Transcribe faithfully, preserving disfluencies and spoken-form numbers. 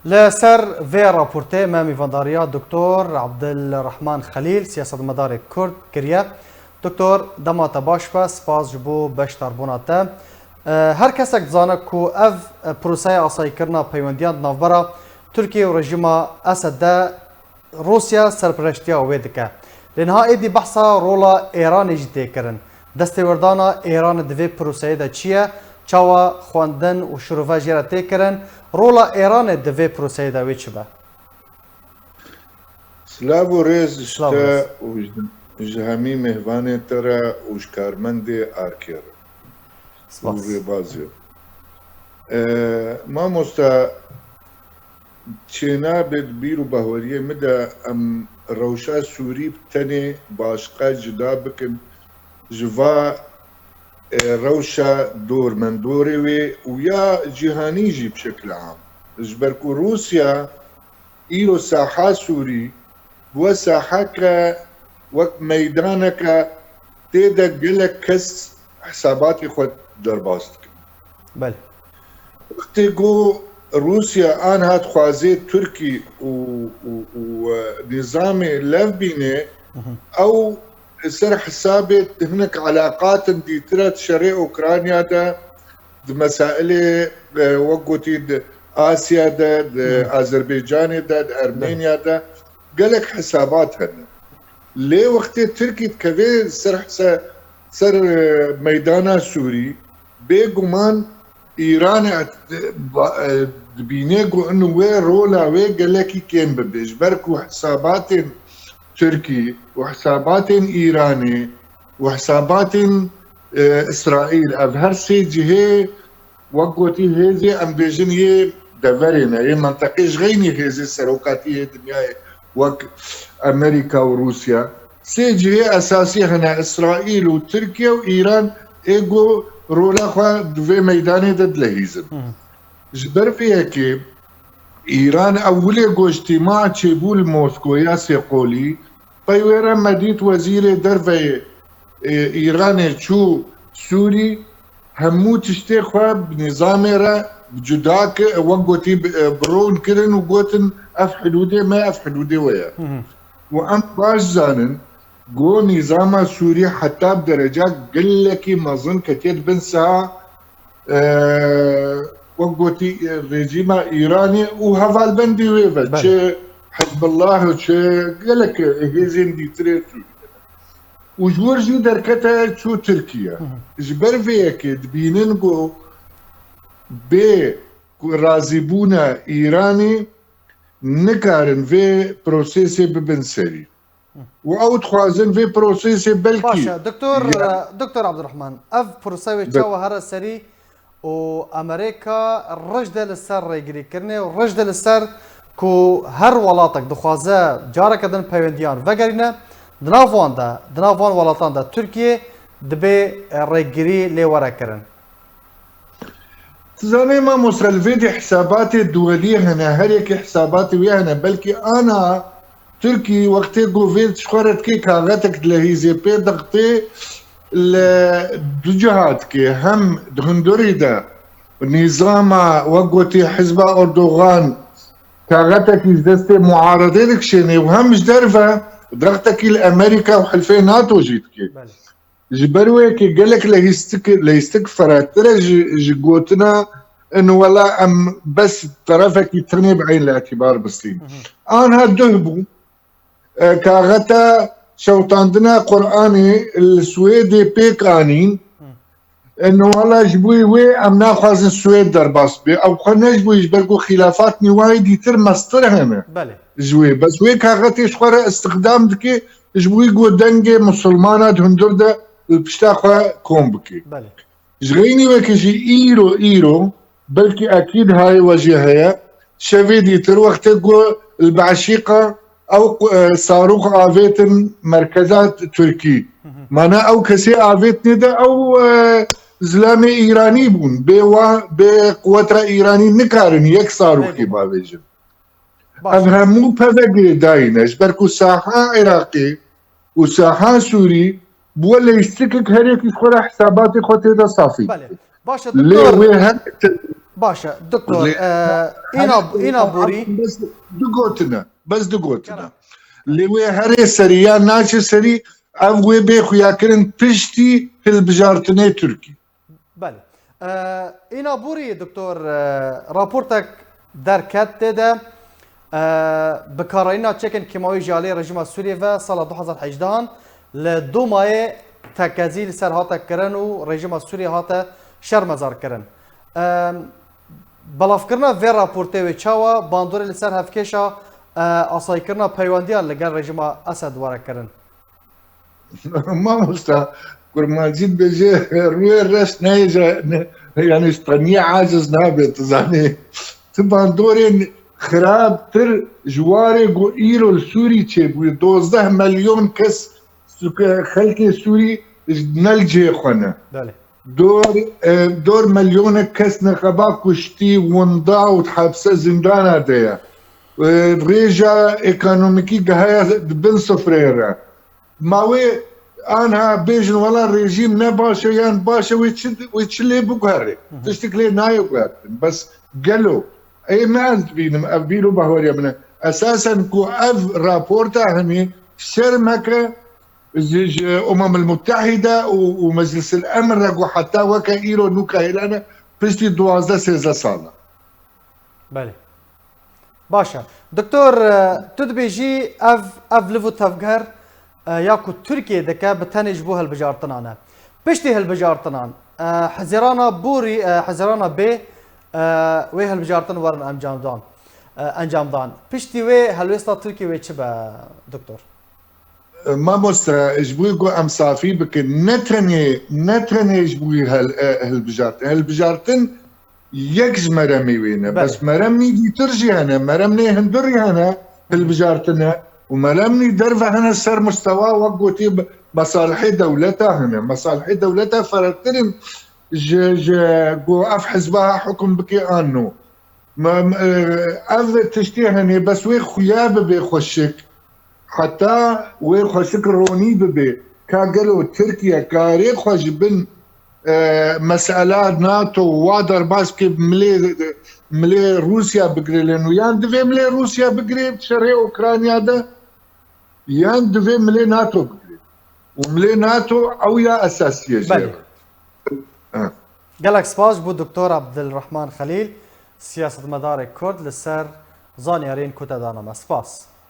Li ser vê raportê me mîvandariya Doktor Abdulrahman Xelîl, siyasetmedarê Kurd kiriye. Doktor, dema te baş be, spas ji bo beşdarbûna te. E, her kesek dizane ku ev, e, proseya asayîkirina peywendiyan di navbera Tirkiye û rejîma Esed de Rûsya serpereştiya wê dike. Lê niha êdî behsa rola Êranê jî tê kirin. Destêwerdana Êranê di vê proseyê de çi ye? Çawa xwendin û şirove jê re tê kirin? Rola Êranê di vê proseyê de wê çi be? Silav û rêz ji Silav û te rêz. û ji, ji hemî mêhvanên te re û ji karmendê Arkê re û Spas. rêbazê. E, mamosta, çênabe di bîr û baweriyê min de em rewşa Sûrî bi tenê başqe cuda bikin ji va, e, rewşa dormendorê wê û ya cîhanî jî bi şekle am. Ji ber ku Rûsya îro saha Sûrî bi we saheke wek meydaneke tê de gelek kes hesabatê xwe derbas dikin. Belê. Wextê ku Rûsya anha dixwazê Tirkî û, û, û, e, nîzamê lev bîne, Hı hı. ew li ser hesabê hinek eleqatin dîtire di şerê Ukrayna de, di mesailê, e, wek gotî di Asya de, di Hı hı. Azerbaycanê de, di Ermeniya de gelek hesabat hene. Lê wextê Tirkî dikeve ser hesa-, ser, e, meydana Sûrî, bêguman Îranê et-, ba-, e, dibîne ku in wê rola wê gelekî kêm bibe. Ji ber ku hesabatên Tirkî û hesabatên Îranê û hesabatên, e, Îsraîl, ev her sê cihê, wek gotî, hêzê, em bêjin, yê deverê ne, yê menteqê, ji xeynî hêzê serokatî yê dinyayê, wek Amerîka û Rûsya. Sê cihê esasî hene, Îsraîl û Tirkiye û Îran, ê ku rola xwe di vê meydanê de dilehîzin. Hı hı. Ji ber vê yekê Îran ewilê ku îctîma çêbû li Moskoya sê qolî, pey wê re me dît wezîrê derveyê, e, Îranê çû Sûrî, hemû tiştê xwe bi nîzamê re cuda kir, wek gotî bi, e, bi ron kirin û gotin, ev hidûdê me, ev hidûdê we ye. Hı hı. Û em baş zanin, Go nîzama Sûrî heta bi dereca gelekî mezin ketiye di bin saha, e, wek gotî, e, rejîma Îranê û hevalbendê wê ve, Belê. çi Hizbullah, çi gelek hêzên dîtirê Sûrî. Û ji wir jî derkete çû Tirkiye. Hı hı. Ji ber vê yekê dibînin ku bê ku razîbûna Îranê nikarin vê prosesê bibin serî. Û ew dixwazin vê prosesê belkî Baş e, Doktor, ya e, Doktor Abdurrahman, ev prose wê Be- çawa here serî û Amerîka rij de li ser rêgirîkirinê û rij de li ser ku her welatek dixwaze careke din peywendiyan vegerîne, di nav wan de, di nav wan welatan de Tirkiye dibê, e, rêgirî lê were kirin. Tu zanî mamoste, li vê dê hesabatê duweliyê hene, her yekê hesabatê wê hene. Belkî ana Tirkî wextê ku vê ji xwe re dikê kaxetek dilehîzê pê dixtê li du ciha dikê. Hem di hundirî de nîzama, wek gotî, hizba Erdogan kaxetekî ji destê muaredê dikişênê û hem ji derve dextekî li Amerîka û hilfê NATO jî dikê. Belê. Ji ber wê yekê gelek lehîstik, lehîstik firehtir e ji, ji gotina in wela em bes terefekî tenê bi eyn li îtîbar bistîn. Hı hı. Anha duh bû. E, kaxeta şewitandina Quranê li Swêdê pêk anîn. Hı. In wela ji bo wê em naxwazin Swêd derbas bê. Ew xwe ne ji bo, ji ber ku xîlafat nîwayî dîtir mestir hene. Belê. Ji wê. Bes wê kaxetê ji xwe re îstixdam dike, ji bo wî ku dengê misilmana di hundir de li pişta xwe kom bike. Belê. Ji xeynî weke jî îro, îro, belkî ekîd hayê we jî heye, şevê dîtir wextê ku li Beşîqa ew, e, sarûx avêtin merkeza Tirkî. Hı hı. Mana ew kesê avêtinê de ew, e, zilamê Îranî bûn. Bê wa, bê quweta Îranî nikarin yek sarûxî Belê. bavêjin. Baş. Ev hemû peve girêdayî ne. Ji ber ku saha Iraqê û saha Sûrî bûye leyîstikek, her yekî ji xwe re hesabatê xwe tê de safî Belê. dike. Baş e, Lê doktor. wê her Baş e, doktor, Lê- e, îna, îna borî. Bes du gotine, bes du gotine. Lê wê herê serî ya naçe serî, ev wê bê xuyakirin piştî hilbijartinê Tirkî. Belê. E, îna borî, doktor, e, raportek derket tê de, e, bikarayîna çekên kîmawî ji alî rejîma Sûriyê ve sala du hazar hejdehan li Domayê tekezî li ser hate kirin û rejîma Sûriyê hate şermezar kirin. E, Belavkirina vê raportê wê çawa bandorê li ser hevkêşa, e, asayîkirina peywendiyan li gel rejîma Esed were kirin? Mamosta, kurmancî dibêje rûyê reş neyêje, ne, yani ji teniyê aciz nabe, tu zanî. Tu bandorên xirabtir ji warê ku îro li Sûrî çêbûye, dozdeh milyon kes, xelkê Sûrî ne li cihê xwe ne. Belê. Dor, e, dor milyonek kes nexeba kuştî, winda û di hepse zîndana de ye. E, rêja ekonomîkî gihaye di bin sifrê re. Ma wê anha bêjin wela rejîm ne baş e yan baş e, wê çi, wê çi lê biguherê? Tiştik lê nayê guhertin. Bes gelo, ê me ez dibînim, ev bîr û bahweriya min e. Esasen ku ev raporta hemî şermeke ji, ji Umem el Muttehîde û, û Meclis el Emr re ku heta weke îro nûka hêlane piştî duwazdeh sêzdeh sala. Belê. Baş e. Doktor, e, tu dibêjî ev, ev liv û tevger, e, ya ku Tirkiye dike bi tenê ji bo hilbijartinan e. Piştî hilbijartinan, e, hizirana borî, e, hizirana bê, e, wê hilbijartin werin encamdan, e, encamdan. Piştî wê helwêsta Tirkiye wê çi be, doktor? Mamoste, ji bo ku em safî bikin, ne tenê, ne tenê ji bo hel, e, hilbijartin. Hilbijartin yek ji meremê wê ne. Belê. Bes meremnî dîtir jî hene, meremnê hundir jî hene hilbijartine. Û meremnî derve hene ser mustewa, wek gotî, mesalihê dewleta hene. Mesalihê dewleta ferqtir in ji, ji ku ev hizba ha hukum bike an no. Me, me, ev tiştê hene, bes wê xuya bibe xweşik. Heta wê xweşik ronî bibe. Ka gelo Tirkiye karê xwe ji bin, e, mesela NATO wa derbas bike, milê, milê Rûsya bigire lê nû. Yan divê milê Rûsya bigire şerê Ukrayna de, yan divê milê NATO bigire. Û milê NATO ew ya esasî ye jê Belê. re. Ha. Gelek spas ji bo Doktor Abdulrahman Xelîl, siyasetmedarê Kurd, li ser zanyariyên ku te dana me. Spas.